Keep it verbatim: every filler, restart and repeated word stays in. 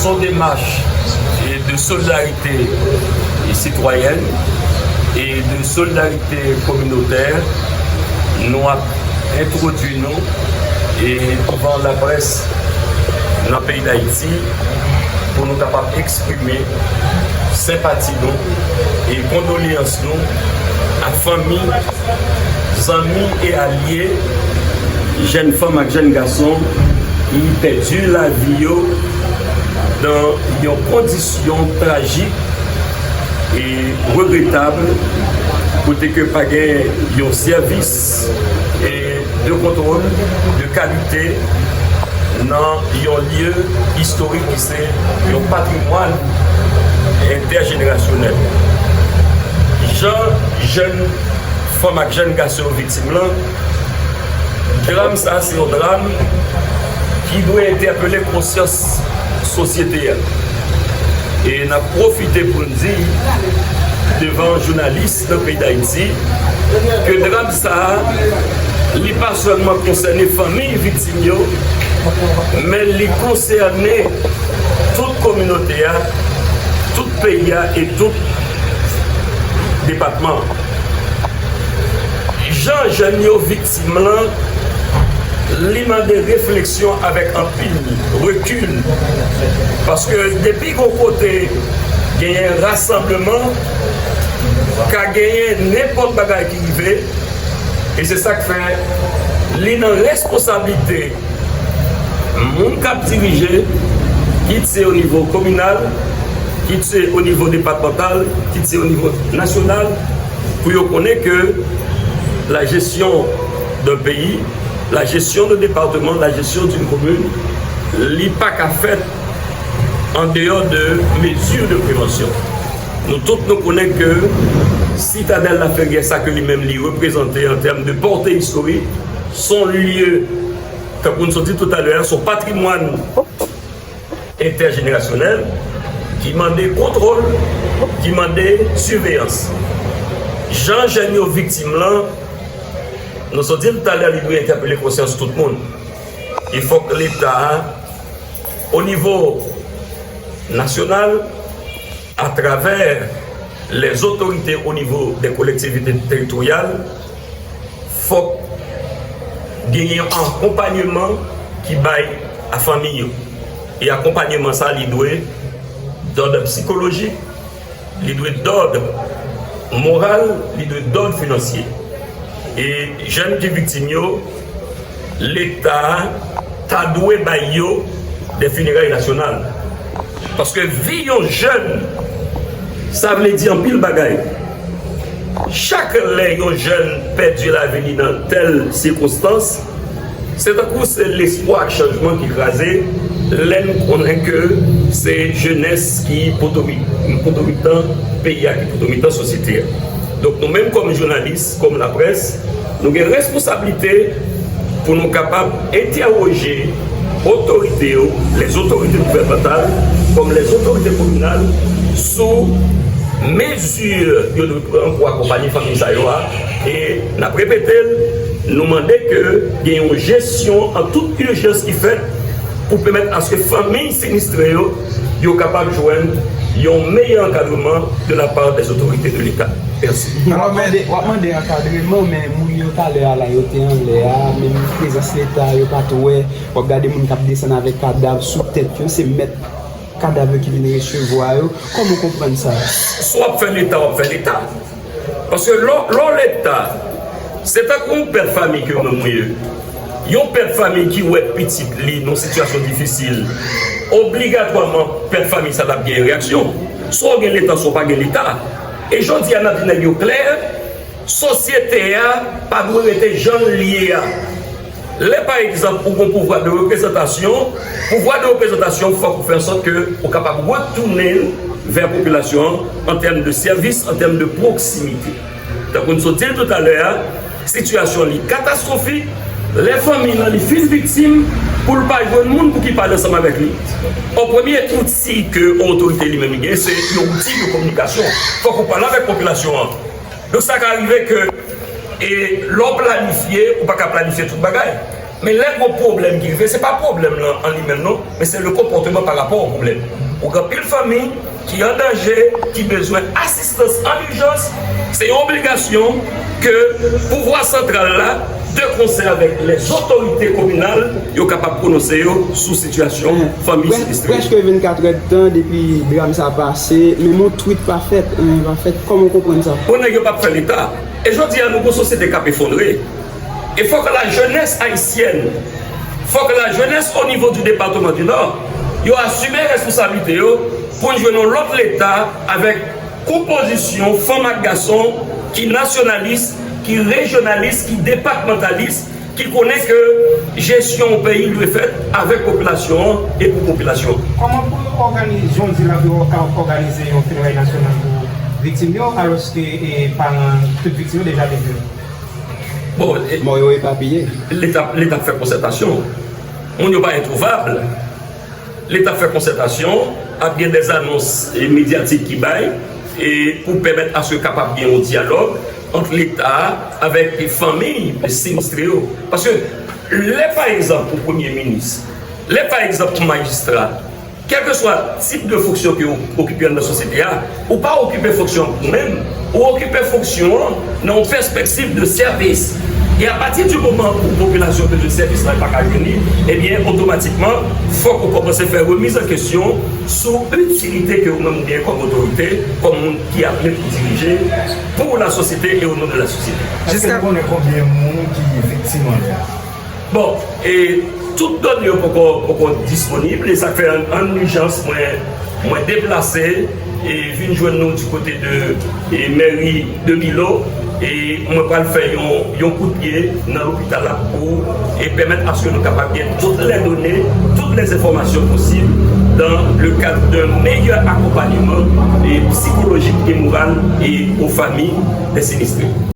Son demach de solidarite sitwayèn e de solidarite kominotè, nou ap entwodui nou e douvan laprès nan peyi Dayiti pou nou kapab eksprime senpati nou e kondoleyans nou a fanmi, zanmi e alye jèn fanm ak jèn gason ki pèdi lavi yo nan yon kondisyon trajik e regretab, kote ke pa gen yon sèvis e de kontwòl de kalite nan yon lye istorik ki se yon patrimwàn entèjenerasyonèl. Jan jèn fanm ak jèn gason yo viktim lan, dram sa a se yon dram ki dwe entèpele konsyans sosyete a. E n ap pwofite pou n di devan jounalis nan peyi Dayiti ke dram sa a, li pa sèlman konsène fanmi viktim yo, men li konsène tout kominote a, tout peyi a e tout depatman an. Jan jèn yo viktim lan, li mande refleksyon avèk anpil rekil. Paske depi gon kote genyen rasanbleman, ka genyen nenpòt bagay ki rive. E se sa k fè li nan responsablite moun k ap dirije, kit se o nivo kominal, kit se o nivo depatmantal, kit se o nivo nasyonal, pou yo konnen ke la gestion d'un pays, la gestion d'un département, la gestion d'une commune, li pa ka fèt an deyò de mezi de prevansyon. Nou tout nou konnen ke Sitadèl Laferyè, sa ke li menm li reprezante an tèm de pòte istorik, son lye, tankou n sot di toutalè a, son patrimwàn entèjenerasyonèl ki mande kontwòl, ki mande siveyans. Jan jèn yo viktim lan, nou sot di l talè, li dwe entèpele konsyans tout moun. E fòk Leta a, o nivo nasyonal, atravè lèzotorite o nivo dè kolektivite teritoryal, fòk genyen yon akonpanyeman ki bay a fanmi yo. E akonpanyeman sa, li dwe dòd sikolojik, li dwe dòd moral, li dwe dòd finansye. E jèn ki viktim yo, Leta ta dwe bay yo de fineray nasyonal. Paske vi yon jèn, sa vle di anpil bagay. Chak lè yon jèn pèdi lavi li nan tèl sikonstans, se tankou se lespwa ak chanjman ki kraze, lè n konnen ke se jenès ki potomi-, potomitan peyi a, ki potomitan sosyete a. Donk, nou menm kòm jounalis, kòm laprès, nou gen responsablite pou nou kapab entèwoje otorite yo, lèzotorite gouvènmantal, kòm lèzotorite kominal, sou mezi yo dwe pran pou akonpanye fanmi sa yo a. E n ap repete l, nou mande ke gen yon jesyon an tout ijans ki fèt pou pèmèt aske fanmi sinistre yo, yo kapab jwenn yon meyè ankadreman de la part des autorités de l'État. Mèsi. W ap mande, w ap mande ankadreman, men moun yo talè a la, yo te anlè a, menm prezans Leta, yo pa t wè. W ap gade moun k ap desann avèk kadav sou tèt yo, se mèt kadav yo ki vin resevwa yo. Kòman w konprann sa? Si w ap fè Leta, w ap fè Leta. Paske lè w, lè w Leta, se tankou yon pè d fanmi ke mwen, mwen ye. Yon pè d fanmi ki wè pitit li nan sitiyasyon difisil, obligatwaman pè d fanmi sa l ap gen reyaksyon. Swa w gen Leta, swa w pa gen Leta. E jodi a, n ap di nèg yo klè, sosyete a pa dwe rete jan l ye a. Lè, pa egzanp, ou gon pouvwa de reprezantasyon, pouvwa de reprezantasyon, fòk ou fè ansòt ke ou kapab retounen l vè popilasyon an, an tèm de sèvis, an tèm de pwoksimite. Tankou n sot di l toutalè a, sitiyasyon li katastwofik. Lè fanmi nan li fin viktim, pou l pa jwenn moun pou ki pale ansanm avèk li. An premye outi ke yon otorite li menm li gen, se yon outi de kominikasyon. Fòk ou pale avèk popilasyon an. Donk, sa ka rive ke, e, lè w planifye, ou pa ka planifye tout bagay. Men lè gwo pwoblèm ki rive, se pa pwoblèm lan an li menm non, men se le konpòteman pa rapò o pwoblèm. Ou gen anpil fanmi ki an danje, ki bezwen asistans an ijans, se yon obligasyon ke pouvwa santral la, de konsè avèk lèzotorite kominal, yo kapab pwononse yo sou sitiyasyon fanmi sinistre. Prèske vennkat èdtan depi dram sa pase, menm yon twit pa fèt, anyen pa fèt. Kòman w konprann sa? Bon, nèg yo p ap fè Leta. E jodi a, nou gen yon sosyete k ap efondre. E fòk lajenès ayisyèn, fòk lajenès o nivo di depatman di Nò, yo asime responsablite yo pou n jwenn yon lòt Leta avèk konpozisyon fanm ak gason ki nasyonalis, ki rejyonalis, ki depatmantalis, ki konnen ke jesyon yon peyi dwe fèt avèk popilasyon an e pou popilasyon an. Kòman pou yo òganize, jan w di la, pou yo ka òganize yon fineway nasyonal pou viktim yo, alòske, e, paran tout viktim yo deja pèdi yo? Bon, e, mò yo epapiye. Leta, Leta ap fè konsètasyon. Moun yo pa entwouvab. Leta ap fè konsètasyon, ap gen dèzanons, e, medyatik ki bay, e, pou pèmèt aske kapab gen yon dyalòg ant Leta avèk fanmi sinistre yo. Paske lè, pa egzanp, ou premye minis, lè, pa egzanp, ou majistra, kèlkeswa tip de fonksyon ke w okipe anndan sosyete a, ou pa okipe fonksyon an pou ou menm, ou okipe fonksyon an nan yon pèspektiv de sèvis. E apati di moman pou popilasyon bezwen sèvis la, pa ka jwenn li, ebyen, otomatikman, fòk ou kòmanse fè remiz an kesyon sou itilite ke ou menm ou genyen kòm otorite, kòm moun ki ap menm pou dirije, pou la sosyete e o non de la sosyete. Èske nou konnen konbyen moun ki viktim anndan? Bon, e tout done yo poko, poko disponib, e sa k fè an, an ijans, mwen, mwen deplase e vin jwenn nou di kote de, e, mèri de Milo, e mwen pral fè yon, yon kout pye nan lopital la pou, e pèmèt aske nou kapab gen toutes les données, toutes les informations possibles dans le cadre d'un meilleur accompagnement, e, psychologique et moral, e, aux familles des sinistrés.